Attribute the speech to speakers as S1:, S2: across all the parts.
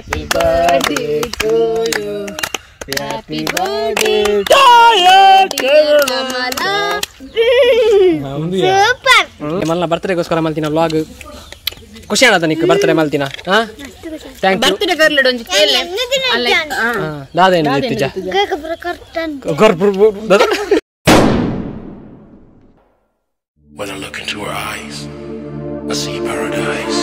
S1: Happy birthday to you. Happy birthday
S2: Kamala. Super.
S3: ಮಲ್ಲ ಬರ್ತ್ಡೇಗೋಸ್ಕರ ಮಲ್ತಿನ vlog. ಖುಷಿ ಆನದ ನಿಕ್ ಬರ್ತ್ಡೇ ಮಲ್ತಿನ? ಹಾ, thank you.
S2: Birthday girl ಒಂಜಿ ಕೇಲೆ ಅಲ್ಲ.
S3: ದಾದ ಏನು ಇತ್ತಿಜ
S4: When I look into her eyes, I see paradise.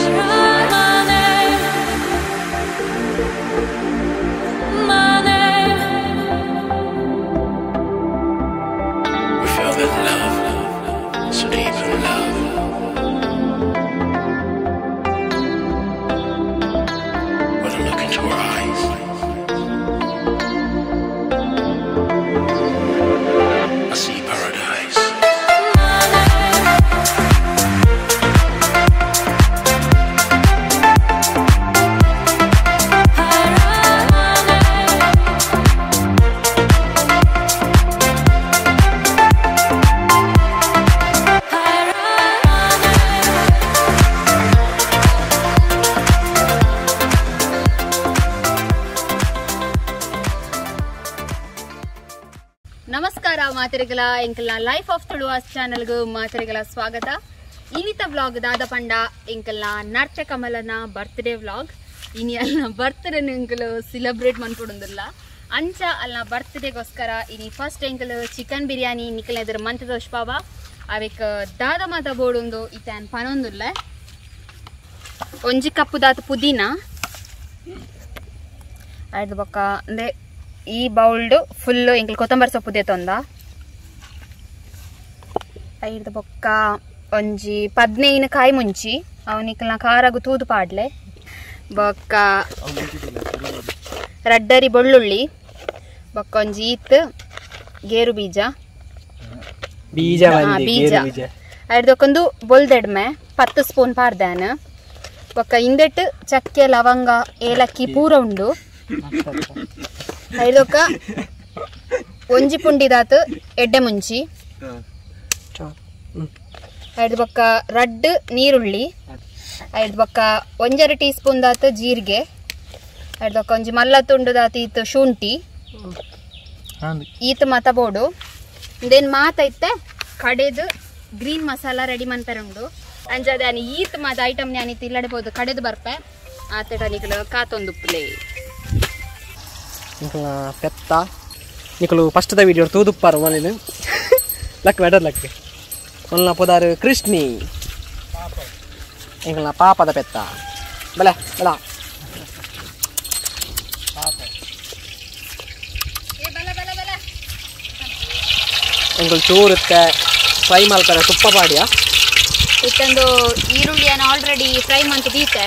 S4: We fell in love, so deep in love. When I look into her eyes, I see paradise.
S2: ನಮಸ್ಕಾರ ಮಾತೆರೆಗಳ, ಎಂಕಲ್ನ life of Tuluvas ಚಾನಲ್ಗೂ ಮಾತೆರೆಗಳ ಸ್ವಾಗತ. ಇನ್ನಿತ vlog ದಾದ ಪಂಡ ಎಂಕಲ್ನ ನರ್ಚ ಕಮಲನ birthday vlog. ಇನಿ ಅಲ್ನ birthday ಎಂಕಲು celebrate ಮನ್ಪೊಡುಂದುಲ್ಲ. ಅಂಚ ಅಲ್ನ ಬರ್ತ್ಡೇಗೋಸ್ಕರ ಇನಿ first ಎಂಕಲು chicken biryani ನಿಕಲ ಎದುರು ಮಂತ್ ದೋಷ್ಪಾವ ಅವೆಕ್ ದಾದ ಮಾತ ಬೋಡುಂದು ಇತಾನ್ ಪನೊಂದುಲ್ಲ. ಒಂಜಿ ಕಪ್ಪು ದಾತ ಪುದೀನ ಆಯ್ತು ಬೊಕ್ಕ ಅಂದ್ರೆ ಈ ಬೌಲ್ಡ್ ಫುಲ್ ಎಂಕಲ್ ಕೊತ್ತಂಬರಿ ಸೊಪ್ಪು ದೇತೊಂದ ಐದು ಬೊಕ್ಕ ಒಂಜಿ 15 ಕಾಯಿ ಮುಂಚಿ ಅವನಿಕಲ್ನ ಖಾರಗು ತೂದು ಪಾಡ್ಲೆ ಬೊಕ್ಕ ರಡ್ಡರಿ ಬೆಳ್ಳುಳ್ಳಿ ಬೊಕ್ಕ ಒಂಜಿ ಈತ್ ಗೇರು ಬೀಜ
S3: ಬೀಜ
S2: ಬೀಜ ಐದಕ್ಕೊಂದು ಬೊಲ್ದೆಡ್ಮೆ 10 ಸ್ಪೂನ್ ಪಾಡ್ದಾನ ಬೊಕ್ಕ ಇಂದೆಟ್ಟು ಚಕ್ಕೆ ಲವಂಗ ಏಲಕ್ಕಿ ಪೂರ ಉಂಡು ಐದೊಕ್ಕ ಒಂಜಿ ಪುಂಡಿದಾತು ಎಡ್ಡೆ ಮುಂಚಿ ಐದು ಬೊಕ್ಕ ರಡ್ಡು ನೀರುಳ್ಳಿ ಐದು ಬೊಕ್ಕ 1.5 ಟೀ ಸ್ಪೂನ್ ದಾತು ಜೀರಿಗೆ ಐದು ಬೊಕ್ಕ ಒಂಜಿ ಮಲ್ಲ ತುಂಡುದಾತು ಈತು ಶುಂಠಿ ಈತ ಮಾತ ಬೋಡು ಇದೇನು ಮಾತೈತೆ ಕಡೆದು ಗ್ರೀನ್ ಮಸಾಲ ರೆಡಿ ಮನ್ಪೆರುಂಡು. ಅಂಜಾದ ಈತ ಮಾತ ಐಟಮ್ ನಾನು ಇಲ್ಲಡಬಹುದು ಕಡೆದು ಬರ್ಪೆ ಆತಡ ನಿಕಲು ಕಾತೊಂದುಪ್ಪುಲೆ
S3: ನಿಕಲ್ನ ಪೆತ್ತ ನಿಕಲು ಫಸ್ಟ್ದ video ತೂದುಪ್ಪಾರು ಮನೇನು luck better luck ಒಲ್ಲ ಪುದಾರು Krishni ಎಂಕಲ್ನ ಪಾಪದ ಪೆತ್ತ ಬಲೆ ಬಲ ಎಂಕಲ್ ಚೂರುತ್ತೆ ಫ್ರೈ ಮಾಡ್ತಾರೆ ತುಪ್ಪ ಪಾಡಿಯ
S2: ಇತ್ತೊಂದು ಈರುಳ್ಳಿಯನ್ನು ಆಲ್ರೆಡಿ ಫ್ರೈ ಮಂತು ದೀತೆ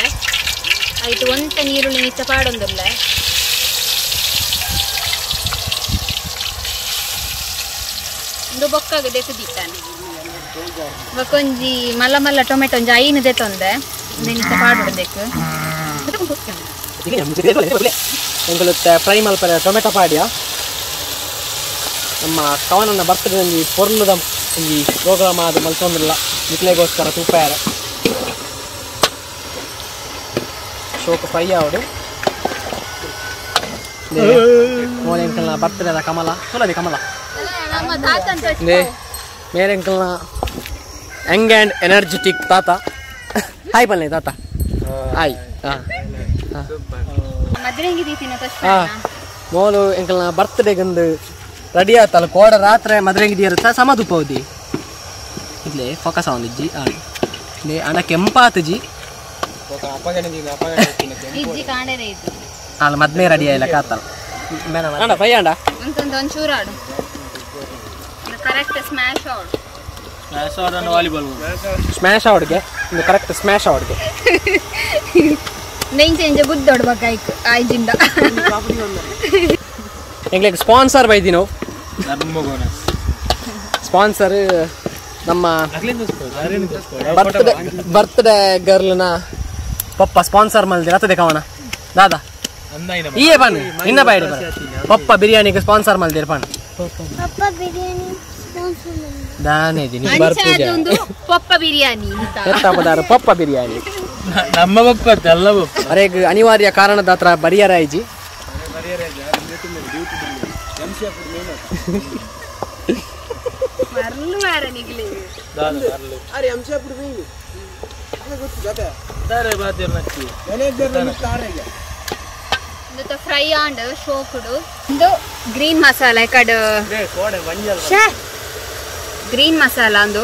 S2: ಆಯ್ತು ಒಂತ ನೀರುಳ್ಳಿ ನಿಚ್ಚ ಪಾಡೊಂದುಲ್ಲ. ಒಂದು ಬೊಕ್ಕಾಗ ದೀತಾನೆ ಬೊಕ್ಕೊಂಜಿ ಮಲ್ಲ ಮಲ್ಲ ಟೊಮೆಟೊ ಒಂಜಿ 5 ದೆತ್ತೊಂದೆ ನಿಚ್ಚ ಪಾಡೊಡಬೇಕು.
S3: ಎಂಕುಲುತ್ತೆ ಫ್ರೈ ಮಲ್ಪರೆ ಟೊಮೆಟೊ ಪಾಡಿಯ ನಮ್ಮ ಕವನನ್ನ ಬರ್ತದೆ ಒಂಜಿ ಪೊರ್ಲುದ ಒಂಜಿ ಪ್ರೋಗ್ರಾಮ್ ಆದ ಮಲ್ತೊಂದಿಲ್ಲ ನಿಕ್ಲೆಗೋಸ್ಕರ ತೂಪಾರ ಶೋಕ ಫ್ರೈ ಆವಡು ಮೋಲೆಂಕಲ್ನ ಬರ್ತದೆ ಕಮಲ ಸೊಲ್ಲದೆ ಕಮಲ ಮೇರೆಂಕಲ್ನ Young and energetic ತಾತ. ಹಾಯ್ ಬನ್ನಿ ತಾತ. ಹಾಯ್. ಹಾಂ ಮೋಲು ಎಂಕಲ್ನ ಬರ್ತ್ಡೇಗಂದು ರೆಡಿ ಆತಲ್ಲ ಕೋಡ ರಾತ್ರಿ ಮದ್ರೆಂಗಿ ಇರುತ್ತ ಸಮದುಪೌದಿ ಇಲ್ಲೇ ಫೋಕಸ್ ಆವೊಂದಿಜ್ಜಿ ಇಲ್ಲೇ ಅಣ್ಣ ಕೆಂಪಾತುಜಿ ಅಲ್ಲ ಮದ್ಮೆ ರೆಡಿ ಆಯಿಲ್ಲ ಕಾತಲ್ಲ ಅಣ್ಣ ಫೈ ಅಣ್ಣ
S2: ಕರೆಕ್ಟ್ ಸ್ಮ್ಯಾಶ್ ಆವಡು
S3: ಸ್ಮ್ಯಾಶ್ ಆವಡ್ಗೆ ಇದು ಕರೆಕ್ಟ್ ಸ್ಮ್ಯಾಶ್ ಆವಡ್ಗೆ
S2: ನೆಂಚೆ ಗುದ್ದೊಡ್ ಬೇಕಾಯ್ತು ಆಯ್ಜಿಂದ.
S3: ಎಂಗ್ಲಿಗೆ ಸ್ಪಾನ್ಸರ್ ಬೈದಿನೋ ಸ್ಪಾನ್ಸರ್ ನಮ್ಮ ಬರ್ತ್ಡೇ ಗರ್ಲ್ನ ಪಪ್ಪ ಸ್ಪಾನ್ಸರ್ ಮಲ್ದಿರ ಅತ್ತದೆ ಕವನ ದಾದಾ ಈಯೇ ಬನ್ ಇನ್ನ ಬಾಯ್ಡಿ ಬರ ಪಪ್ಪ ಬಿರಿಯಾನಿಗೆ ಸ್ಪಾನ್ಸರ್ ಮಲ್ದಿರ ಪನ್
S5: ಪಪ್ಪ ಬಿರಿಯಾನಿ ಸ್ಪಾನ್ಸರ್
S3: ದಾನೆ ದಿನಿ ಬರ್ಪುಜ
S2: ಪಪ್ಪ ಬಿರಿಯಾನಿ
S3: ಎತ್ತ ಪದಾರ ಪಪ್ಪ ಬಿರಿಯಾನಿ.
S1: ನಮ್ಮ ಬಪ್ಪ ಅಲ್ಲ ಬಪ್ಪ
S3: ಅರೆಗ್ ಅನಿವಾರ್ಯ ಕಾರಣದ ಹತ್ರ ಬರಿಯರ ಐಜಿ
S2: fry and ಶೋಕುಡು ಒಂದು ಗ್ರೀನ್ ಮಸಾಲ ಕಡೆ ಗ್ರೀನ್ ಮಸಾಲ ಅಂದು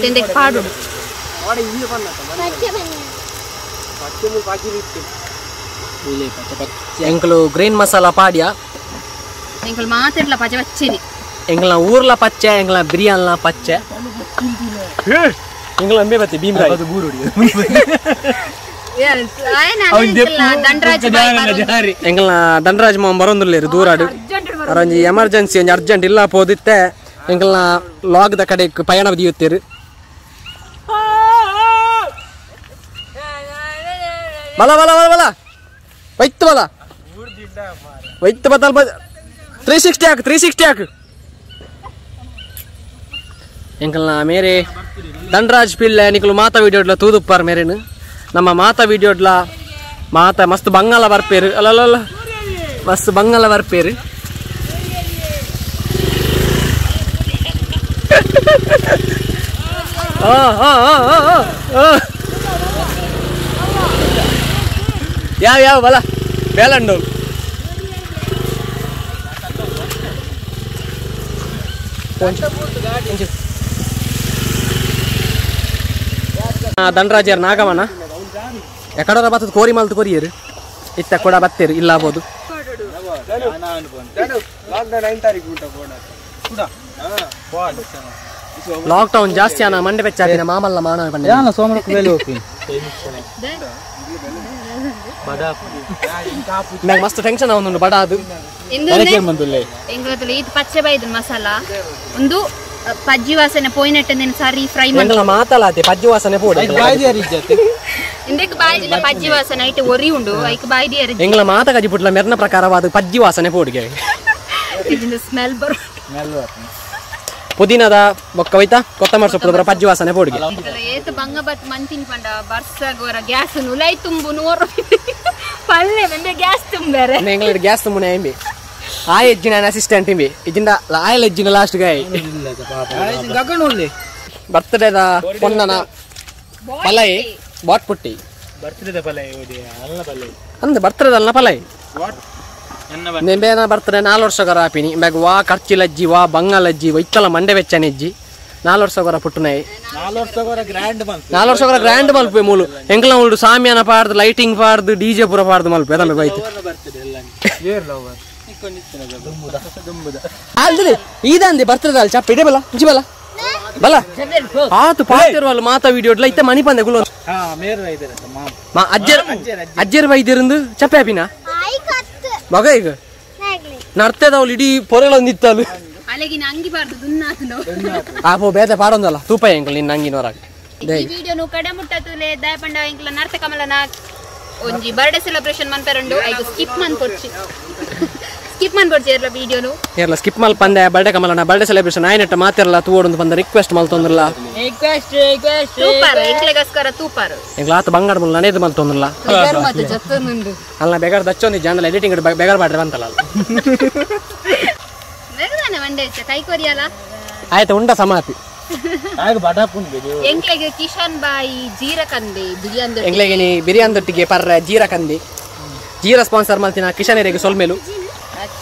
S2: ಇಂದೆಕ್ ಪಾಡು
S3: ಎಂಕಲು ಗ್ರೀನ್ ಮಸಾಲ ಪಾಡ್ಯ
S2: ಎಂಕಲು ಮಾತಿರ್ಲ ಪಚ್ಚೆ ಪಚ್ಚಿನಿ
S3: ಎಂಗ್ಲ ಊರ್ಲ ಪಚ್ಚೆ ಎಂಗ್ಲ ಬಿರಿಯಾನ್ಲ ಪಚ್ಚೆ ಎಂಗ್ಲ ಅಂಬೆ ಬತ್ತಿ ಭೀಮರಾಯ್ ಎಂಗ್ಲ ಧನರಾಜ್ ಮಾಮ ಬರೋಂದಿಲ್ಲ ದೂರಾಡು ಅರಂಜಿ ಎಮರ್ಜೆನ್ಸಿ ಒಂಜಿ ಅರ್ಜೆಂಟ್ ಇಲ್ಲ ಪೋದಿತ್ತೆ ಎಂಗ್ಲ ಲಾಗ್ದ ಕಡೆ ಪಯಣ ದಿಯುತ್ತೀರು ಬಲ ಬಲ ಬಲ ಬಲ ವೈತ್ ಬಲ ವೈತ್ ಬತ್ತಲ್ 360 ಹಾಕು 360 ಹಾಕು ಎಂಕಲ್ನ ಮೇರೆ ಧನರಾಜ್ ಪಿಳ್ಳೆ ನಿಕಲು ಮಾತಾ ವಿಡಿಯೋಡ್ಲ ತೂದುಪ್ಪಾರ್ ಮೇರೇನು ನಮ್ಮ ಮಾತಾ ವಿಡಿಯೋಡ್ಲ ಮಾತಾ ಮಸ್ತ್ ಬಂಗಾಲ ಬರ್ಪೇರು ಅಲ್ಲಲ್ಲ ಮಸ್ತ್ ಬಂಗಾಲ ಬರ್ಪೇರು ಯಾವ ಯಾವ ಬಲ ಬೇಲಂಡು ಧನರಾಜರ್ ನಾಗಮನ ಎಕಡರ ಬತ್ತದ ಕೋರಿ ಮಲ್ತು ಕೊರಿಯರು ಇತ್ತ ಕೂಡ ಬತ್ತೇರು ಇಲ್ಲ ಆಗ್ಬೋದು ಲಾಕ್ಡೌನ್ ಜಾಸ್ತಿ ಅನ್ನ ಮಂಡೆ ಬೆಚ್ಚಾತಿನ ಮಾಮಲ್ಲ ಮಾನವ ಮಸ್ತ್ ಟೆನ್ಷನ್ ಅವನು ಬಡ ಅದು
S2: ಪಚ್ಚೆ ಬೈದು ಮಸಾಲ ಒಂದು ಪಜ್ಜಿ ವಾಸನೆ ಪೋಯಿನಟ್ಟೆ ಸಾರಿ ಫ್ರೈ ಮಾಡಿ
S3: ಮಾತಲಾತೆ ಪಜ್ಜಿ ವಾಸನೆ ಪೋಡಿ
S2: ಇಂದಕ್ಕೆ ಬಾಯಿದಿಲ್ಲ ಪಜ್ಜಿ ವಾಸನೆ ಐಟ್ ಒರಿ ಉಂಡು ಐಕ್ ಬಾಯಿದಿ
S3: ಎಂಗ್ಲ ಮಾತ ಕಜಿ ಪುಟ್ಲ ಮೆರ್ನ ಪ್ರಕಾರವಾದ ಪಜ್ಜಿ ವಾಸನೆ ಪೋಡಿಗೆ
S2: ಇದನ್ನ ಸ್ಮೆಲ್ ಬರೋ
S3: ಪುದೀನದ ಬೊಕ್ಕ ಹೋಯ್ತಾ ಕೊತ್ತಂಬರಿ ಸೊಪ್ಪು ಬರ ಪಜ್ಜಿ ವಾಸನೆ ಪೋಡಿಗೆ
S2: ಏತು ಬಂಗ ಬತ್ ಮಂತಿನ ಪಂಡ ಬರ್ಸ ಗೋರ ಗ್ಯಾಸ್ ನುಲೈ ತುಂಬು ನೂರು ಪಲ್ಲೆ ಬೆಂಬೆ ಗ್ಯಾಸ್ ತುಂಬಾರೆ
S3: ಎಂಗ್ಲ ಗ್ಯಾಸ್ ತುಂಬುನೆ ಎಂಬಿ ಆ ಎಜ್ಜಿನ ಅಸಿಸ್ಟೆಂಟ್ ಇಂಬಿ ಇಜಿಂದ ಆಯಲ್ ಎಜ್ಜಿನ ಲಾಸ್ಟ್ ಗಾಯ್ ಬರ್ತಡೇದ ಪೊನ್ನನ ಪಲೈ ಬಾಟ್ ಪುಟ್ಟಿ
S1: ಬರ್ತಡೇದ ಪಲೈ ಅಲ್ಲ ಪಲೈ
S3: ಅಂದ ಬರ್ತಡೇದಲ್ಲ ಪಲೈ ನಿಂಬೇನ ಬರ್ತಡೆ 4 ವರ್ಷಗರ ಆಪಿನಿ ಬ್ಯಾಗ್ ವಾ ಖರ್ಚಿಲಜ್ಜಿ ವಾ ಬಂಗಾಲಜ್ಜಿ ವೈತ್ತಲ ಮಂಡೆ ಬೆಚ್ಚನೆಜ್ಜಿ 4 ವರ್ಷಗರ ಪುಟ್ಟುನೈ
S1: 4 ವರ್ಷಗರ ಗ್ರ್ಯಾಂಡ್ ಮಲ್ಪೆ
S3: 4 ವರ್ಷಗರ ಗ್ರ್ಯಾಂಡ್ ಮಲ್ಪೆ ಮೂಲು ಎಂಕಲ ಉಂಡು ಸಾಮಿಯಾನ ಪಾಡ್ದು ಲೈಟಿಂಗ್ ಪಾಡ್ದು ಡಿಜೆ ಪೂರ ಪಾಡ್ದು ಮಲ್ಪೆ ಅದನ್ನ ಬೈತು ಅಲ್ರಿ ಈದಂದೆ ಬರ್ತದ ಅಲ್ಲಿ ಚಪ್ಪ ಇಡೆ ಬಲ ಇಂಚಿ ಬಲ ಬಲ ಆತು ಪಾತಿರುವಲ್ಲ ಮಾತಾ ವಿಡಿಯೋ ಇತ್ತ ಮಣಿ ಪಂದೆ ಗುಲ್ಲ ಮಾ ಅಜ್ಜರ್ ಅಜ್ಜರ್ ಬೈದಿರಂದು ಚಪ್ಪೆ ಆಪಿನ ಮಗ ಈಗ ನರ್ತದವಳು ಇಡೀ ಪೊರೆಗಳೊಂದಿತ್ತಲು
S2: ಅಲೆಗಿನ ಅಂಗಿ ಬಾರ್ದು ದುನ್ನಾತನು
S3: ಆಪೋ ಬೇತೆ ಪಾಡೊಂದಲ್ಲ ತೂಪ ಎಂಕಲ್ ನಿನ್ನ ಅಂಗಿನವರಾಗ
S2: ಈ ವಿಡಿಯೋನು ಕಡೆ ಮುಟ್ಟತುಲೆ ದಯಪಂಡ ಎಂಕಲ ನರ್ತ ಕಮಲನ ಒಂಜಿ ಬರ್ಡೇ ಸೆಲೆಬ್ರೇಷನ್ ಮನ್ಪೆರಂಡು ಐಗು ಸ್ಕಿಪ್ ಮನ್ ಕೊರ್ಚಿ ಸ್ಕಿಪ್ ಮನ್ ಕೊರ್ಚಿ ಏರ್ಲ ವಿಡಿಯೋನು
S3: ಏರ್ಲ ಸ್ಕಿಪ್ ಮಲ್ ಪಂದೆ ಬರ್ಡೇ ಕಮಲನ ಬರ್ಡೇ ಸೆಲೆಬ್ರೇಷನ್ ಆಯ್ನಟ್ಟ ಮಾತಿರಲ್ಲ ತೂವೊಡೊಂದು ಪಂದ ರಿಕ್ವೆಸ್ಟ್ ಮಲ್ತೊಂದ್ರಲ್ಲ
S1: ರಿಕ್ವೆಸ್ಟ್ ರಿಕ್ವೆಸ್ಟ್
S2: ತೂಪಾರು ಎಂಕ್ಲೆಗೋಸ್ಕರ ತೂಪಾರು
S3: ಎಂಕ್ಲ ಆತ ಬಂಗಾರ ಮುಲ್ಲ ನನೇದು ಮಲ್ತೊಂದ್ರಲ್ಲ
S2: ಬೆಗರ್ ಮತ್ತೆ ಜತ್ತೊಂದುಂಡು
S3: ಅಲ್ಲ ಬೆಗರ್ ದಚ್ಚೊಂದು ಜಾಂಡಲ ಎಡಿಟಿಂಗ್ ಬೆಗರ್ ಬಾಡ್ರೆ ಬಂತಲ್ಲ
S2: ಬೆಗದಾನೆ ಮಂಡೆ ಕೈ ಕೊರಿಯಲ್ಲ
S3: ಆಯ್ತು ಉಂಡ ಸಮಾಪಿ
S2: ಎಂಕ್ಲೆಗೆ ಕಿಶನ್ ಬಾಯಿ ಜೀರಕಂದೆ ಬಿರಿಯಾನಿ
S3: ಎಂಕ್ಲೆಗೆ ನೀ ಬಿರಿಯಾನಿ ದೊಟ್ಟಿಗೆ ಪರ್ರ ಜೀರಕಂದೆ ಜೀರಾ ಸ್ಪಾನ್ಸರ್ ಮಾಡ್ತೀನ ಕಿಶನ್ ಎರೆಗೆ ಸೊಲ್ಮೇಲು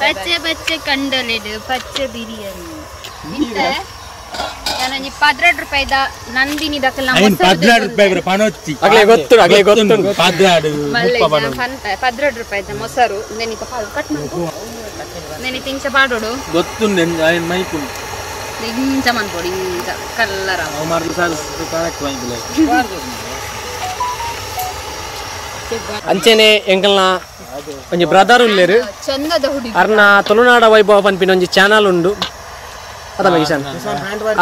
S2: ಪಚ್ಚೆ ಪಚ್ಚೆ ಕಂಡಲೆಡು ಪಚ್ಚೆ ಬಿರಿಯಾನಿ ನಾನೊಂಜಿ 12 ರೂಪಾಯಿದ ನಂದಿನಿ ದಕಲ
S1: 12 ರೂಪಾಯಿ ಪಣೊಚ್ಚಿ
S3: ಅಗ್ಲೇ ಗೊತ್ತು ಅಗ್ಲೇ ಗೊತ್ತು
S1: 12
S2: 12 ರೂಪಾಯಿದ ಮೊಸರು ನೆನಿತ ಕಟ್ ಮಾಡ್ಕೊ ನೆನಿತ ಇಂಚ ಪಾಡೋಡು
S1: ಗೊತ್ತು ಮೈಪುಂಡು
S2: ಇಂಚ ಮನ್ಪೊಡು ಇಂಚ ಕಲ್ಲರ
S3: ಅಂಚೆನೆ ಎಂಕಲ್ನ ಒಂಜಿ ಬ್ರದರ್ ಉಲ್ಲೇರು
S2: ಚಂದದ ಹುಡುಗಿ
S3: ಅರ್ನ ತುಳುನಾಡ ವೈಭವ ಪನ್ಪಿನ ಒಂಜಿ ಚಾನಲ್ ಉಂಡು ಅದ ಕಿಶನ್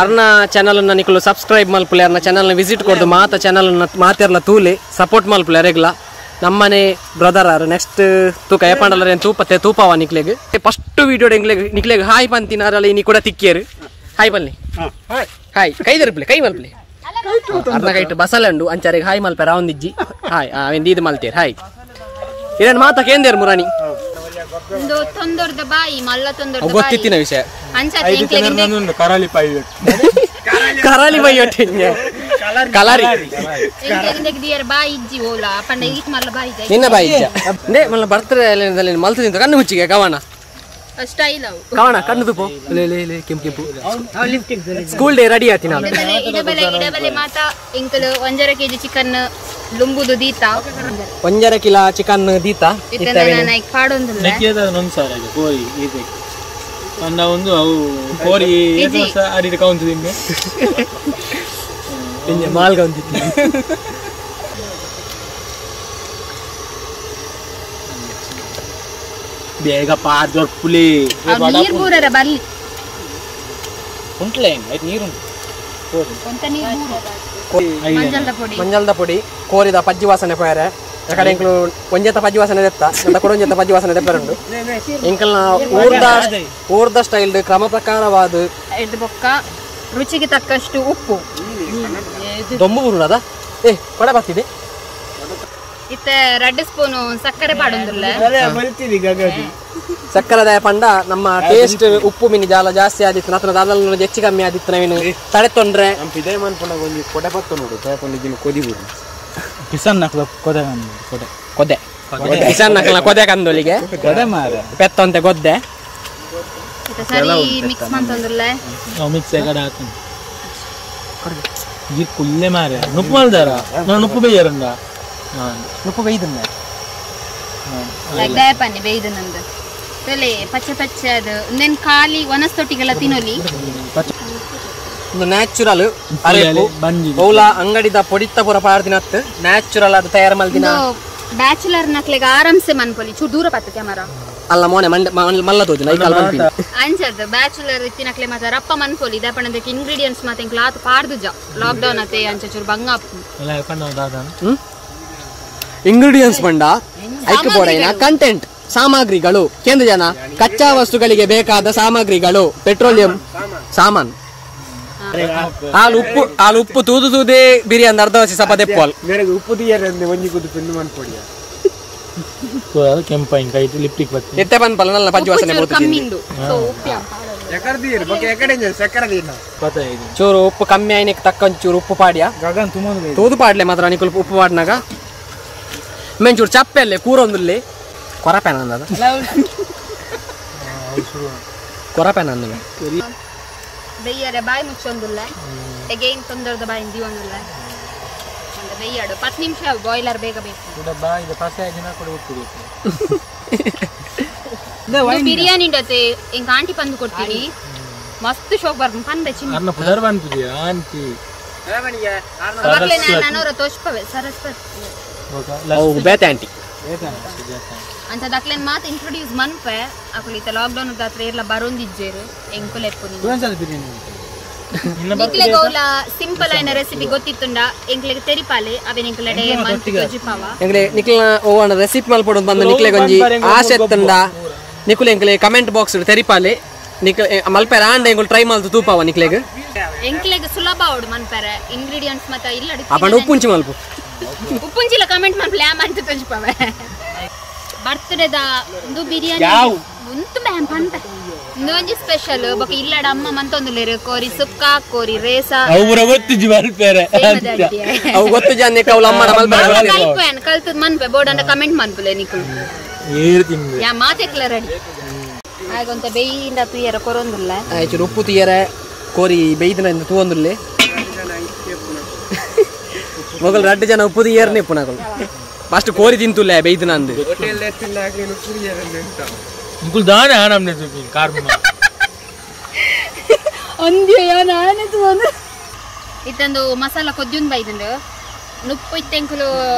S3: ಅರ್ನ ಚಾನಲ್ ಅನ್ನ ನಿಕುಲು ಸಬ್ಸ್ಕ್ರೈಬ್ ಮಲ್ಪುಲೆ ಅರ್ನ ಚಾನಲ್ ವಿಸಿಟ್ ಕೊಡ್ದು ಮಾತ ಚಾನಲ್ ಮಾತೆರ್ಲ ತೂಲೆ ಸಪೋರ್ಟ್ ಮಲ್ಪುಲೆ ಅರೆಗ್ಲ ನಮ್ಮನೆ ಬ್ರದರ್ ಆರು ನೆಕ್ಸ್ಟ್ ತೂಕ ಏಪಾಂಡಲ ತೂಪತ್ತೆ ತೂಪವ ನಿಕ್ಲೆಗ್ ಫಸ್ಟ್ ವಿಡಿಯೋ ಎಂಕ್ಲೆಗ್ ನಿಕ್ಲೆಗ್ ಹಾಯ್ ಪಂತಿನ ಅರಲ್ಲ ಇನಿ ಕೂಡ ತಿಕ್ಕಿಯರು ಹಾಯ್ ಬನ್ನಿ ಹಾಯ್ ಕೈ ದರ್ಪಲೆ ಕೈ ಮಲ್ಪಲೆ ಅರ್ನ ಕೈಟ್ ಬಸಲೆ ಉಂಡು ಅಂಚಾರಿಗೆ ಹಾಯ್ ಮಲ್ಪೆ ರಾವಂದಿಜ್ಜಿ ಹಾಯ್ ಅವೆಂದು ಇದು ಮಲ್ತೇರು ಹಾಯ್ ಇರೇನು ಮಾತಾ ಕೇಂದೇರು ಮುರಾಣಿ
S2: ಒಂದು ತೊಂದರ್ದ ಬಾಯಿ ಮಲ್ಲ ತೊಂದರ್ದ
S3: ಗೊತ್ತಿತ್ತಿನ ವಿಷಯ
S1: ಕರಾಲಿ ಪಾಯಿ
S3: ಕರಾಲಿ ಬಾಯಿ ಒಟ್ಟಿಗೆ ಕಲಾರಿ
S2: ಬಾಯಿ ಇಜ್ಜಿ ಓಲಾ ಪಂಡ ಈಟ್ ಮಲ್ಲ ಬಾಯಿ
S3: ನಿನ್ನ ಬಾಯಿ ಇಜ್ಜ ನೇ ಮಲ್ಲ ಬರ್ತಾರೆ ಮಲ್ತು ತಿಂತ ಕಣ್ಣು ಮುಚ್ಚಿಗೆ ಕವನ
S2: ಸ್ಟೈಲ್ ಅವು
S3: ಕವನ ಕಣ್ಣು ತುಪ್ಪು ಲೇ ಲೇ ಲೇ ಕೆಂಪು ಕೆಂಪು school day ready ಆತಿ ನಾನು
S2: ಇಡಬಲೆ ಇಡಬಲೆ ಮಾತಾ ಇಂಕಲು 1.5 ಕೆಜಿ ಚಿಕನ್ ಲುಂಬುದು ದೀತ
S3: 1.5 ಕಿಲೋ ಚಿಕನ್ ದೀತ
S2: ನಾನು ಪಾಡೊಂದಿಲ್ಲ
S1: ನೆಕ್ಕಿದ ಒಂದು ಸಾವಿರ ಕೋರಿ ಇದೆ ಅಂದ ಒಂದು ಅವು ಕೋರಿ ಅಡಿಟ್ ಕೌಂತು ತಿಂದೆ
S3: ಮಾಲ್ ಕೌಂತಿತ್ತು
S1: ಬೇಗ ಪಾರ್ ಪುಲಿ
S2: ನೀರು ಬೂರರ ಬರ್ಲಿ
S1: ಉಂಟ್ಲೆ ಆಯ್ತು ನೀರುಂಟು
S3: ಮಂಜಲ್ದ ಪೊಡಿ ಕೋರಿದ ಪಜ್ಜಿ ವಾಸನೆ ಪೋಯರೆ ಯಾಕಡೆ ಎಂಕಲು ಒಂಜೆತ ಪಜ್ಜಿ ವಾಸನೆ ದೆತ್ತ ನಂತ ಕೂಡ ಒಂಜೆತ ಪಜ್ಜಿ ವಾಸನೆ ದೆಪ್ಪರುಂಡು ಎಂಕಲ್ನ ಊರ್ದ ಸ್ಟೈಲ್ ಕ್ರಮ ಪ್ರಕಾರವಾದ
S2: ಬೊಕ್ಕ ರುಚಿಗೆ ತಕ್ಕಷ್ಟು ಉಪ್ಪು
S3: ದೊಂಬು ಬುರುಡದ ಏ ಕೊಡ ಬರ್ತಿದೆ
S2: ಇತ್ತೆ 2 ಸ್ಪೂನ್ ಸಕ್ಕರೆ ಪಾಡೊಂದಿಲ್ಲ
S3: ಸಕ್ಕರೆ ಪಂಡ ನಮ್ಮ ಟೇಸ್ಟ್ ಉಪ್ಪು ಮಿನಿ ಜಾಲ ಜಾಸ್ತಿ ಆದಿತ್ತು ನತನ ದಾದಲ್ ಹೆಚ್ಚು ಕಮ್ಮಿ ಆದಿತ್ತು ನವೀನು ತಡೆ ತೊಂದ್ರೆ
S1: ಕಿಸನ್ ಕೊದೆ
S3: ಕೊದೆ ಕಿಸನ್ ನಕಲ ಕೊದೆ ಕಂದೊಲಿಗೆ
S1: ಕೊದೆ ಮಾರ
S3: ಪೆತ್ತಂತೆ ಗೊದ್ದೆ
S2: ಸರಿ ಮಿಕ್ಸ್ ಮಂತೊಂದಿಲ್ಲ
S1: ಮಿಕ್ಸ್ ಕಡೆ ಹಾಕು ಈ ಕುಲ್ಲೆ ಮಾರ ನುಪ್ಪು ಮಲ್ದಾರ ನಾನು ನುಪ್ಪು ಬೇಯರಂಡ
S3: ನುಪ್ಪು ಬೇಯ್ದನ್ನ
S2: ಪನ್ನಿ ಬೇಯ್ದು ನಂದು ತಲೆ ಪಚ್ಚೆ ಪಚ್ಚೆ ಅದು ಇನ್ನೇನು ಖಾಲಿ ಒನಸ್ತೊಟ್ಟಿಗೆಲ್ಲ ತಿನ್ನೋಲಿ
S3: ಒಂದು ನ್ಯಾಚುರಲ್ ಓಲಾ ಅಂಗಡಿದ ಪೊಡಿತ್ತ ಪೂರ ಪಾಡ್ದಿನತ್ತು ನ್ಯಾಚುರಲ್ ಅದು ತಯಾರು ಮಲ್ದಿನ
S2: ಬ್ಯಾಚುಲರ್ ನಕ್ಲೆಗೆ ಆರಾಮ್ಸೆ ಮನ್ಪೊಲಿ ಚೂರು ದೂರ ಪತ್ತ ಕ್ಯಾಮರಾ
S3: ಅಲ್ಲ ಮೋನೆ ಮಂಡ ಮಲ್ಲ ತೋಜುನ ಐಕಾಲ್ ಮನ್ಪಿನ
S2: ಅಂಚದ್ದು ಬ್ಯಾಚುಲರ್ ಇತ್ತಿನಕ್ಲೆ ಮಾತ್ರ ರಪ್ಪ ಮನ್ಪೊಲಿ ಇದ ಪಣದಕ್ಕೆ ಇಂಗ್ರೀಡಿಯೆಂಟ್ಸ್ ಮಾತ್ರ ಎಂಕ್ಲ ಆತು ಪಾಡ್ದುಜ ಲಾಕ್ ಡೌನ್ ಅತೆ ಅಂಚ ಚೂರು ಬಂಗ
S3: ಇಂಗ್ರೀಡಿಯೆಂಟ್ಸ್ ಬಂಡ ಐಕ್ ಬೋಡೈನ ಕಂಟೆಂಟ್ ಸಾಮಗ್ರಿಗಳು ಕೇಂದ್ರ ಜನ ಕಚ್ಚಾ ವಸ್ತುಗಳಿಗೆ ಬೇಕಾದ ಸಾಮಗ್ರಿಗಳು ಪೆಟ್ರೋಲಿಯಂ ಸಾಮಾನ್ ಹಾಲು ಉಪ್ಪು ಹಾಲು ಉಪ್ಪು ತೂದು ತೂದೇ ಬಿರಿಯಾನಿ ಅರ್ಧ ವಸಿ ಸಪ ದೆಪ್ಪಲ್
S6: ಉಪ್ಪು ಒಂಜಿ ಕುದು ಪಿಂದು ಮನ್ಪೊಡಿಯ
S1: ಕೆಂಪಾಯಿನ ಕೈಟ್ ಲಿಪ್ಟಿಕ್ ಬತ್ತಿ
S3: ಎತ್ತೆ ಪನ್ಪಲ್ಲ ನಲ್ಲ ಪಜ್ಜಿ ವಾಸನೆ
S2: ಕಮ್ಮಿಂದು
S3: ಚೂರು ಉಪ್ಪು ಕಮ್ಮಿ ಆಯ್ನಕ್ಕೆ ತಕ್ಕ ಚೂರು ಉಪ್ಪು ಪಾಡ್ಯ ತೂದು ಪಾಡ್ಲೆ ಮಾತ್ರ ನಿಕುಲ್ ಉಪ್ಪು ಪಾಡ್ನಾಗ ಮೆಂಚೂರು ಚಪ್ಪೆ ಅಲ್ಲೇ ಕೂರೊಂದುಲ್ಲಿ ಕೊರಪೆನ ಅಂದದ ಕೊರಪೆನ ಅಂದ
S2: ಬೆಯ್ಯರೆ ಬಾಯಿ ಮುಚ್ಚೊಂದುಲ್ಲ ಎಗೈನ್ ತೊಂದರದ ಬಾಯಿ ದೀವೊಂದುಲ್ಲ ಬೆಯ್ಯಾಡು 10 ನಿಮಿಷ ಬಾಯ್ಲರ್ ಬೇಗ ಬೇಕು ಬಿರಿಯಾನಿ ಉಂಡತೆ ಎಂಕ ಆಂಟಿ ಪಂದು ಕೊಡ್ತೀನಿ ಮಸ್ತ್ ಶೋಕ್ ಬರ್ಪು ಪಂದ ಚಿನ್ನ
S1: ಆಂಟಿ
S2: ನನೋರ ತೋಷ್ಪವೆ ಸರಸ್ವತಿ
S3: ಬೇತೆ ಆಂಟಿ
S2: ಅಂತ ದಕ್ಲೆನ್ ಮಾತು ಇಂಟ್ರೊಡ್ಯೂಸ್ ಮನ್ಪೆ ಅಕುಲಿತ ಲಾಕ್ಡೌನ್ ದಾತ್ರ ಇರ್ಲ ಬರೋಂದಿಜ್ಜೇರು ಎಂಕುಲೆಪ್ಪು ನಿಕ್ಲೆಗ್ ಓಲ ಸಿಂಪಲ್ ಆಯ್ನ ರೆಸಿಪಿ ಗೊತ್ತಿತ್ತುಂಡ ಎಂಕ್ಲೆಗ್ ತೆರಿಪಾಲೆ ಅವೆನ್ ಎಂಕುಲಡೆ ಮಂತ್ ಗೊಜ್ಜಿಪಾವ
S3: ಎಂಕ್ಲೆ ನಿಕ್ಲ ಓವನ ರೆಸಿಪಿ ಮಲ್ಪೊಡು ಬಂದು ನಿಕ್ಲೆಗ್ ಒಂಜಿ ಆಸೆ ಎತ್ತುಂಡ ನಿಕುಲೆ ಎಂಕ್ಲೆ ಕಮೆಂಟ್ ಬಾಕ್ಸ್ ತೆರಿಪಾಲೆ ನಿಕ್ಲೆ ಮಲ್ಪೆರ ಆಂಡ ಎಂಕುಲು ಟ್ರೈ ಮಲ್ತು ತೂಪಾವ ನಿಕ್ಲೆಗ್
S2: ಎಂಕ್ಲೆಗ್ ಸುಲಭ ಅವಡು ಮನ್ಪೆರೆ ಇಂಗ್ರೀಡಿಯೆಂಟ್ಸ್ ಮತ ಇಲ್ಲ
S3: ಅಪಂಡ ಉಪ್ಪುಂಚಿ ಮಲ್ಪು
S2: ಉಪ್ಪುಂಚಿಲ ಕಮೆಂಟ್ ಮನ್ಪಲೆ ಆ ಮಂತ್ ತೊಜ್ಪಾವೆ ಬರ್ತ್ಡೇದ ಒಂದು ಬಿರಿಯಾನಿ ಉಂತು ಮ್ಯಾಮ್ ಪಂತ ಒಂಜಿ ಸ್ಪೆಷಲ್ ಬೊಕ ಇಲ್ಲಡ ಅಮ್ಮ ಮಂತೊಂದುಲ್ಲೆರ್ ಕೋರಿ ಸುಕ್ಕ ಕೋರಿ ರೇಸ
S1: ಅವ್ರ ಗೊತ್ತಿಜ್ಜಿ ಮಲ್ಪೆರೆ
S3: ಅವು ಗೊತ್ತು ಜಾನೆ ಕೌಲ ಅಮ್ಮಡ ಮಲ್ಪೆರೆ
S2: ಕಲ್ಪೆನ್ ಕಲ್ತದ್ ಮನ್ಪೆ ಬೋರ್ಡ್ ಕಮೆಂಟ್ ಮನ್ಪುಲೆ ನಿಕುಲು
S1: ಏರ್ ತಿಂದೆ
S2: ಯಾ ಮಾತೆಕ್ಲ ರೆಡಿ ಆಗೊಂತ ಬೇಯಿಂದ ತುಯರ ಕೊರೊಂದುಲ್ಲ
S3: ಆಯ್ತು ಉಪ್ಪು ತುಯರ ಕೋರಿ ಬೇಯ್ದಿನ ತೂವೊಂದುಲ್ಲೆ ಮೊಗಲ್ ರಡ್ಡು ಜನ ಉಪ್ಪು ತುಯರ್ನೆ ಇಪ್ಪುನಕುಲು ಫಸ್ಟ್ ಕೋರಿ ತಿಂತುಲ್ಲೆ ಬೇಯ್ದಿನ ಅಂದು
S1: ನಿಕುಲು ದಾನೆ ಆನಮ್ನೆ ತೂಪಿನ್ ಕಾರ್ಮ
S2: ಅಂದ್ಯ ನಾನೆ ತೂವೊಂದು ಇತ್ತೊಂದು ಮಸಾಲ ಕೊದ್ಯುನ್ ಬೈದುಂಡು ನುಪ್ಪು ಇತ್ತೆಂಕುಲು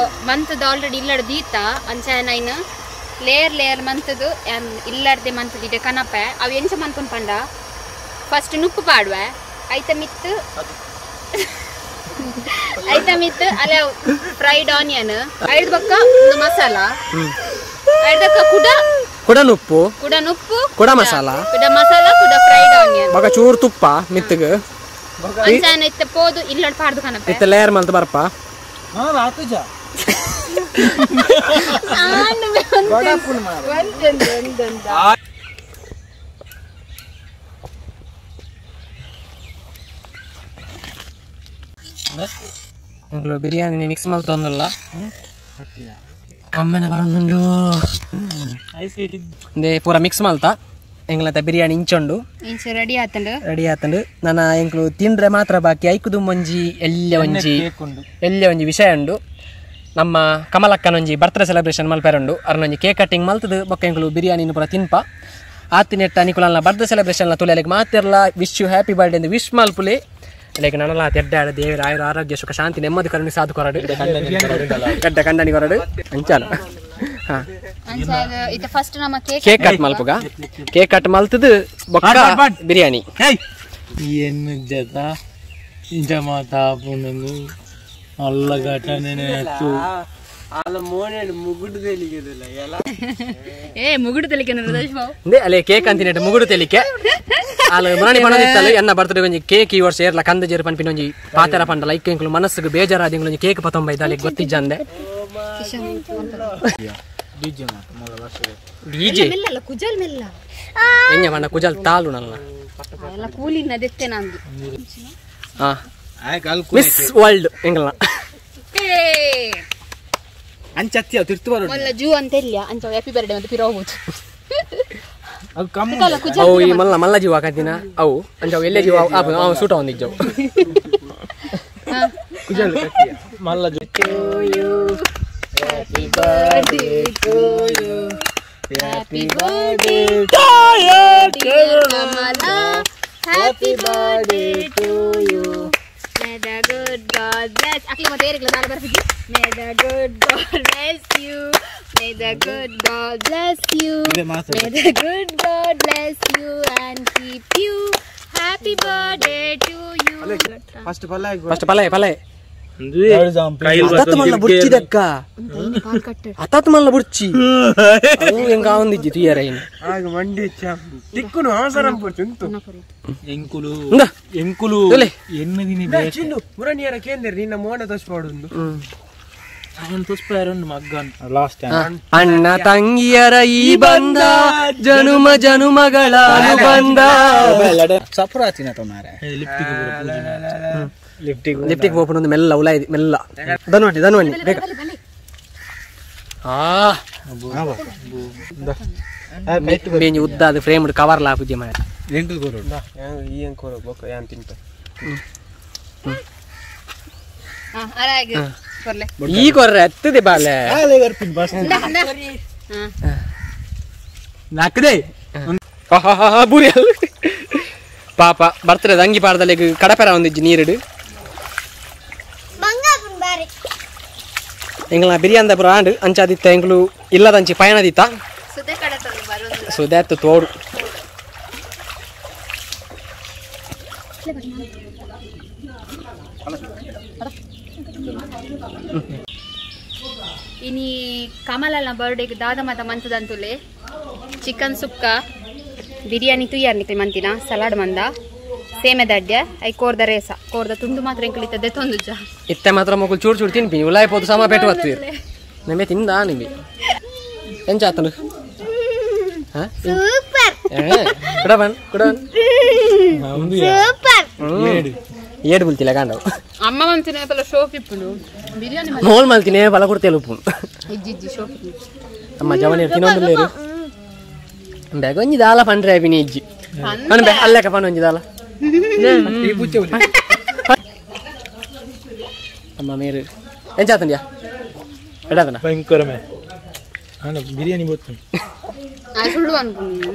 S2: ಮಂತದ ಆಲ್ರೆಡಿ ಇಲ್ಲಡ್ ದೀತ ಅಂಚ nine layer layer ಮಂತದು ಇಲ್ಲರ್ದೆ ಮಂತದ ಇಡೆ ಕನಪೆ ಅವು ಎಂಚ ಮನ್ಪುನ್ ಪಂಡ ಫಸ್ಟ್ ನುಪ್ಪು ಪಾಡುವೆ ಐತ ಮಿತ್ತು ಐತ ಮಿತ್ತು ಅಲ್ಲ ಫ್ರೈಡ್ ಆನಿಯನ್ ಐದು ಬಕ್ಕ ಒಂದು ಮಸಾಲ ಐದಕ್ಕ ಕುಡ ಕುಡ
S3: ನುಪ್ಪು
S2: ಕುಡ ನುಪ್ಪು
S3: ಕುಡ ಮಸಾಲ
S2: ಕುಡ ಮಸಾಲ ಕುಡ ಫ್ರೈಡ್ ಆನಿಯನ್
S3: ಬಕ ಚೂರು ತುಪ್ಪ ಮಿತ್ತಗ
S2: ಅಂಚಾನ ಇತ್ತೆ ಪೋದು ಇಲ್ಲಡ್ ಪಾಡ್ದು ಕನಪೆ
S3: ಇತ್ತೆ ಲೇಯರ್ ಮಲ್ತ ಬರ್ಪ
S1: ಹಾ ರಾತುಜ
S2: ಆಂಡ್ ಒಂದೊಂದು ಒಂದೊಂದು
S3: ಇಂಗ್ಲೋ ಬಿರಿಯಾನಿ ಮಿಕ್ಸ್ ಮಲ್ತೊಂದುಲ್ಲ ಕಮ್ಮೆನ ಬರೊಂದುಂಡು ಇಂದೆ ಪೂರ ಮಿಕ್ಸ್ ಮಲ್ತ ಎಂಗ್ಲತ ಬಿರಿಯಾನಿ ಇಂಚೊಂಡು
S2: ಇಂಚ ರೆಡಿ ಆತಂಡು
S3: ರೆಡಿ ಆತಂಡು ನನ ಎಂಕ್ಲು ತಿಂಡ್ರೆ ಮಾತ್ರ ಬಾಕಿ ಐಕುದು ಒಂಜಿ ಎಲ್ಯ ಒಂಜಿ ಎಲ್ಯ ಒಂಜಿ ವಿಷಯ ಉಂಡು ನಮ್ಮ ಕಮಲಕ್ಕನೊಂಜಿ ಬರ್ತ್ಡೇ ಸೆಲೆಬ್ರೇಷನ್ ಮಲ್ಪೆರುಂಡು ಅರ್ನೊಂಜಿ ಕೇಕ್ ಕಟ್ಟಿಂಗ್ ಮಲ್ತದು ಬೊಕ್ಕ ಎಂಕ್ಲು ಬಿರಿಯಾನಿನ ಪೂರ ತಿನ್ಪ ಆತಿನೆಟ್ಟ ನಿಕುಲನ್ನ ಬರ್ತ್ಡೇ ಸೆಲೆಬ್ರೇಷನ್ ತುಲೆ ಮಾತಿರ್ಲ wish you happy birthday ಎಂದು ವಿಶ್ ಮಲ್ಪುಲೆ ಲೈಕ್ ನನಲ ತೆಡ್ಡಾಡ ದೇವರ ಆಯುರ ಆರೋಗ್ಯ ಸುಖ ಶಾಂತಿ ನೆಮ್ಮದಿ ಕರುಣಿ ಸಾಧು ಕೊರಡು ಗಡ್ಡ ಕಂಡನಿ ಕೊರಡು ಅಂಚಾಲ
S2: ಫಸ್ಟ್ ನಮ್ಮ
S3: ಕೇಕ್ ಕಟ್ ಮಲ್ಪುಗ ಕೇಕ್ ಕಟ್ ಮಲ್ತದು ಬೊಕ್ಕ ಬಿರಿಯಾನಿ
S1: ಏನು ಜತ ಇಂಚ ಮಾತಾಪುಂಡು ಅಲ್ಲ ಘಟನೆ ಆಯ್ತು
S6: ಅಲ್ಲ ಮೋನೆ ಮುಗುಡು ತೆಲಿಗೆದಲ್ಲ ಎಲ್ಲ
S2: ಏ ಮುಗುಡು ತೆಲಿಕೆ ರದೇಶ್ ಬಾಬು
S3: ಇಂದೆ ಅಲೆ ಕೇಕ್ ಅಂತಿನೆಟ್ ಮುಗುಡು ತೆಲಿಕೆ ಅಲ್ಲ ಮುರಾಣಿ ಪಣದಿತ್ತಲ್ಲ ಎನ್ನ ಬರ್ತ್ಡೇ ಒಂಜಿ ಕೇಕ್ ಈ ವರ್ಷ ಏರ್ಲ ಕಂದ ಜೇರು ಪನ್ಪಿನ ಒಂಜಿ ಪಾತೆರ ಪಂಡ ಲೈಕ್ ಎಂಕುಲು ಮನಸ್ಸುಗೆ ಬೇಜಾರಾದ ಎಂಕುಲು ಒಂಜಿ ಕೇಕ್ ಪತೊಂಬ ಇದ್ದಾಲೆ ಗೊತ್ತಿಜ್ಜಂದೆ ಡಿಜೆ
S2: ಮೆಲ್ಲಲ್ಲ ಕುಜಲ್ ಮೆಲ್ಲ
S3: ಎಂಜ ಪಂಡ ಕುಜಲ್ ತಾಲು ನಲ್ಲ
S2: ಎಲ್ಲ ಕೂಲಿನ ದೆತ್ತೆ ನಂದು
S3: ಹಾ ಮಿಸ್ ವರ್ಲ್ಡ್ ಎಂಕಲ್ನ
S1: ಅಂಚತ್ತಿ ತಿರ್ತು ಬರೋದು
S2: ಮೊಲ್ಲ ಜೂ ಅಂತ ಇಲ್ಲ ಅಂಚ ಹ್ಯಾಪಿ ಬರ್ತ್ಡೇ ಅಂತ ಪಿರೋ ಹೋಗುದು
S1: ಅದು ಕಮ್ಮಿ
S3: ಅವು ಈ ಮಲ್ಲ ಮಲ್ಲ ಜೀವ ಹಾಕಂತಿನ ಅವು ಅಂಚ ಅವು ಎಲ್ಲೇ ಜೀವ ಅವು ಸೂಟ ಹೊಂದಿದ್ದವು
S1: ಕುಜಲ್ ಮಲ್ಲ ಜೀವ
S2: happy birthday to you happy birthday to Kamala happy birthday to you May the good God bless. Akli mate erikla dala barfiji. May the good God bless you. May the good God bless you. May the good God bless you and keep you. Happy birthday to you.
S6: First palai.
S3: First palai palai. ಅತತ್ ಮಲ್ಲ ಬುರ್ಚಿ ದಕ್ಕ. ಅತತ್ ಮಲ್ಲ ಬುರ್ಚಿ. ಅವು ಎಂಗ ಆವಂದಿಜ್ಜಿ ತುಯರ ಇನ್.
S6: ಆಗ ಮಂಡಿ ಚ ತಿಕ್ಕುನು ಅವಸರಂ ಪುರ್ಚಿ ಉಂಟು.
S1: ಎಂಕುಲು ಎಂಕುಲು ಎನ್ನ ದಿನಿ ಬೇ
S6: ಚಿನ್ನು ಮುರಣಿಯರ ಕೇಂದ್ರ ನಿನ್ನ ಮೋನ ತೋಸ್ಪಾಡುಂದು.
S1: ಅವನು ತೋಸ್ಪಾರುಂಡು ಮಗ್ಗನ್ ಲಾಸ್ಟ್ ಟೈಮ್.
S3: ಅಣ್ಣ ತಂಗಿಯರ ಈ ಬಂಧ ಜನುಮ ಜನುಮಗಳ ಅನುಬಂಧ.
S1: ಸಫರಾತಿನ ತಮಾರೆ ಲಿಪ್ಟಿಗೆ ಲಿಪ್ಟಿಗೆ
S3: ಲಿಪ್ಟಿಗೆ ಓಪನ್ ಒಂದು ಮೆಲ್ಲ ಉಲಾಯಿ ಮೆಲ್ಲ ಧನ್ವನಿ ಧನ್ವನಿ ಬೇಗ ಆ ಬೇಂಜಿ ಉದ್ದ ಅದು ಫ್ರೇಮ್ ಕವರ್ ಲಾ ಪೂಜೆ ಮಾಡಿ
S1: ಎಂಕಲ್ ಕೊರಡು
S6: ಈ ಎಂಕೋರ ಬೊಕ್ಕ ಯಾನ್ ತಿಂತ
S2: ಆ ಅರಾಗೆ ಕೊರ್ಲೆ
S3: ಈ ಕೊರ್ರೆ ಅತ್ತದೆ ಬಾಲೆ
S1: ಆಲೆ ಗರ್ಪಿನ್ ಬಸ್ ನಾಕದೆ
S3: ಬುರಿ ಪಾಪ ಬರ್ತದೆ ಅಂಗಿ ಪಾಡದಲ್ಲಿ ಕಡಪೆರ ಒಂದಿಜ್ಜಿ ನೀರಿಡು ಎಂಗ್ಲ ಬಿರಿಯಾನಿ ಪುರ ಆಂಡ್ ಅಂಚಾದಿತ್ತ ಎಂಗ್ಲು ಇಲ್ಲದಂಚಿ ಪಯಣದಿತ್ತ ಸುದೇತ್ತು ತೋಡು
S2: ಇನಿ ಕಮಲನ ಬರ್ಡೇಗೆ ದಾದ ಮತ ಮಂತದಂತುಲೆ ಚಿಕನ್ ಸುಕ್ಕ ಬಿರಿಯಾನಿ ತುಯ್ಯಾರ್ ನಿಕ್ಲಿ ಮಂತಿನ ಸಲಾಡ್ ಮಂದ ಸೇಮೆ ದಡ್ಯ I ಕೋರ್ದ ರೇಸ ಕೋರ್ದ ತುಂಡು ಮಾತ್ರ ಎಂಕುಲಿತ್ತದೆ ತೊಂದುಜ
S3: ಇತ್ತೆ ಮಾತ್ರ ಮಗುಲು ಚೂರು ಚೂರು ತಿನ್ಪಿ ಉಲಾಯ್ ಪೋದು ಸಮ ಪೆಟ್ಟು ಬತ್ತು ನಮೆ ತಿಂದ ನಿಂಬಿ ಎಂಚ ಆತನು
S5: ಸೂಪರ್
S3: ಕುಡಬನ್ ಕುಡಬನ್
S5: ಸೂಪರ್
S3: ಏಡು ಬುಲ್ತಿಲ್ಲ ಕಾಂಡವು
S2: ಅಮ್ಮ ಮಂತಿನ ಪಲ ಶೋಕ್ ಇಪ್ಪುಂಡು ಬಿರಿಯಾನಿ
S3: ಮೋಲ್ ಮಲ್ತಿನೇ ಬಲ ಕೊಡ್ತೇವೆ ಉಪ್ಪು
S2: ಇಜ್ಜಿ ಇಜ್ಜಿ ಶೋಕ್
S3: ಅಮ್ಮ ಜವನಿ ತಿನ್ನೊಂದು ಬೇಗ ಒಂಜಿ ದಾಲ ಪಂಡ್ರೆ ಅಭಿನಿ ಇಜ್ಜಿ ಅನ್ಬೆ ಅಲ್ಲೇಕ ಪನ್ ಒಂಜಿ ದಾಲ ಅಮ್ಮ ಮೇರು ಎಂಚಾತಂದ್ಯಾ ಎಡಾತನ
S1: ಭಯಂಕರಮೆ ಅಣ್ಣ ಬಿರಿಯಾನಿ ಗೊತ್ತು
S2: ಸುಳ್ಳು ಅನ್ಕೊಂಡು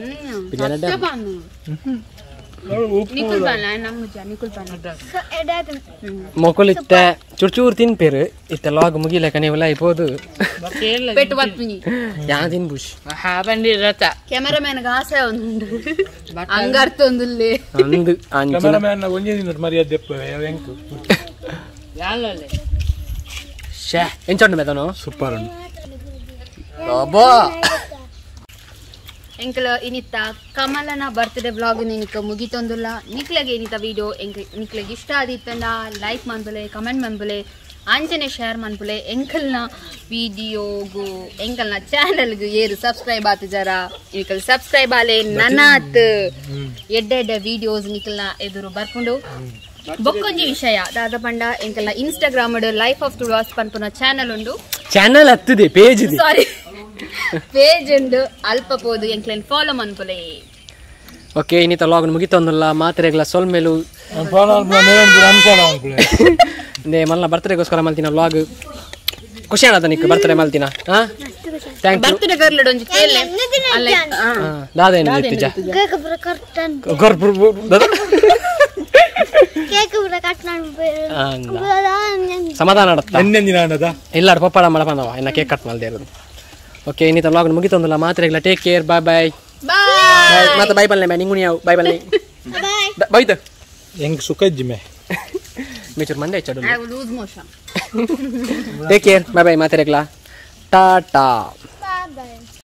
S2: ನಿಕುಲ್ ಬಾನ ನಮ್ಮ ನಿಕುಲ್ ಬಾನ
S3: ಮೊಕುಲು ಇತ್ತೆ ಚೂರು ಚೂರು ತಿನ್ಪೇರು ಇತ್ತೆ ಲಾಗ್ ಮುಗಿಲಕ ನೀವೆಲ್ಲ ಇಪೋದು
S2: ಪೆಟ್ಟು ಬತ್ತೀನಿ
S3: ಯಾ ತಿನ್ಬುಷ್
S2: ಕ್ಯಾಮರಾಮ್ಯಾನ್ ಆಸೆ ಒಂದು ಅಂಗಾರ್ಥ ಒಂದುಲ್ಲೆ
S3: ಅಂದು ಅಂಚಿನ
S1: ಕ್ಯಾಮರಾಮ್ಯಾನ್ ಒಂಜೇ ದಿನ ಮರ್ಯಾದೆ ಎಂಕು
S3: ಶೇ ಎಂಚೊಂಡು ಮೆದನು
S1: ಸೂಪರ್ ಉಂಡು
S3: ಅಬ್ಬಾ
S2: ಎಂಕಲ ಇನಿತ್ತ ಕಮಲನ ಬರ್ತ್ಡೇ ವ್ಲಾಗ್ ನಿನಕ ಮುಗಿತೊಂದುಲ್ಲ. ನಿಕ್ಲೆಗೆ ಇನಿತ ವಿಡಿಯೋ ಎಂಕ್ ನಿಕ್ಲೆಗೆ ಇಷ್ಟ ಆದಿತ್ತಂಡ ಲೈಕ್ ಮನ್ಪುಲೆ, ಕಮೆಂಟ್ ಮನ್ಪುಲೆ, ಅಂಚನೆ ಶೇರ್ ಮನ್ಪುಲೆ. ಎಂಕಲ್ನ ವಿಡಿಯೋಗು ಎಂಕಲ್ನ ಚಾನಲ್ಗು ಏರು ಸಬ್ಸ್ಕ್ರೈಬ್ ಆತು ಜರ ನಿಕಲ್ ಸಬ್ಸ್ಕ್ರೈಬ್ ಆಲೆ ನನಾತ್ ಎಡ್ಡೆ ಎಡ್ಡೆ ವಿಡಿಯೋಸ್ ನಿಕಲ್ನ ಎದುರು ಬರ್ಪುಂಡು. ಬೊಕ್ಕೊಂಜಿ ವಿಷಯ ದಾದ ಪಂಡ ಎಂಕಲ್ನ ಇನ್ಸ್ಟಾಗ್ರಾಮ್ ಲೈಫ್ ಆಫ್ ತುಳುವಾಸ್ ಪನ್ಪುನ ಚಾನಲ್ ಉಂಡು.
S3: ಚಾನಲ್ ಹತ್ತಿದೆ ಪೇಜ್ ಇದೆ,
S2: ಸಾರಿ ಪೇಜ್ ಉಂಡು, ಅಲ್ಪ ಪೋದು ಎಂಕ್ಲೆನ್ ಫಾಲೋ ಮನ್ಪುಲೆ.
S3: ಓಕೆ ಇನ್ನಿತ ಲಾಗ್ ಮುಗಿತೊಂದುಲ್ಲ. ಮಾತ್ರೆಗಳ ಸೊಲ್ಮೆಲು ಮಲ್ಲ ಬರ್ತ್ಡೇಗೋಸ್ಕರ ಮಲ್ತಿನ ವ್ಲಾಗ್. ಖುಷಿ ಆದ ನಿಕ್ ಬರ್ತ್ಡೇ ಮಲ್ತಿನ? ಹಾ thank you.
S2: Birthday girl ಒಂಜಿ ಕೇಲೆ ಅಲ್ಲ
S3: ದಾದ ಏನು ಇತ್ತಿಜ
S5: ಕೇಕ್ ಪೂರ ಕಟ್ಟನ್ ಕೇಕ್ ಪೂರ ಕಟ್ಟನ್
S3: ಸಮಾಧಾನ ಆಡತ್ತ ಇಲ್ಲ ಪಪ್ಪಾಡ ಮಡಪನವ ಇನ್ನ ಕೇಕ್ ಕಟ್ ಮಲ್ದೆ ಇರೋದು. ಓಕೆ ಇನ್ನಿತ ವ್ಲಾಗ್ ಮುಗಿತೊಂದುಲ್ಲ. ಮಾತ್ರೆಗಳ take care, bye bye
S2: bye.
S3: ಮತ್ತೆ ಬೈ ಬಲ್ಲೆ ಮೇ ನಿಂಗುಣಿ ಯಾವು ಬೈ ಬಲ್ಲೆ
S5: ಬಾಯ್
S3: ಬೈತ
S1: ಹೆಂಗ್ ಸುಖ ಇಜ್ಜಿಮೆ
S3: ಮೇಚೂರು ಮಂಡೆ ಹೆಚ್ಚು
S2: I loose motion.
S3: Take care, bye bye ಮಾತ್ರೆಗಳ, Tata.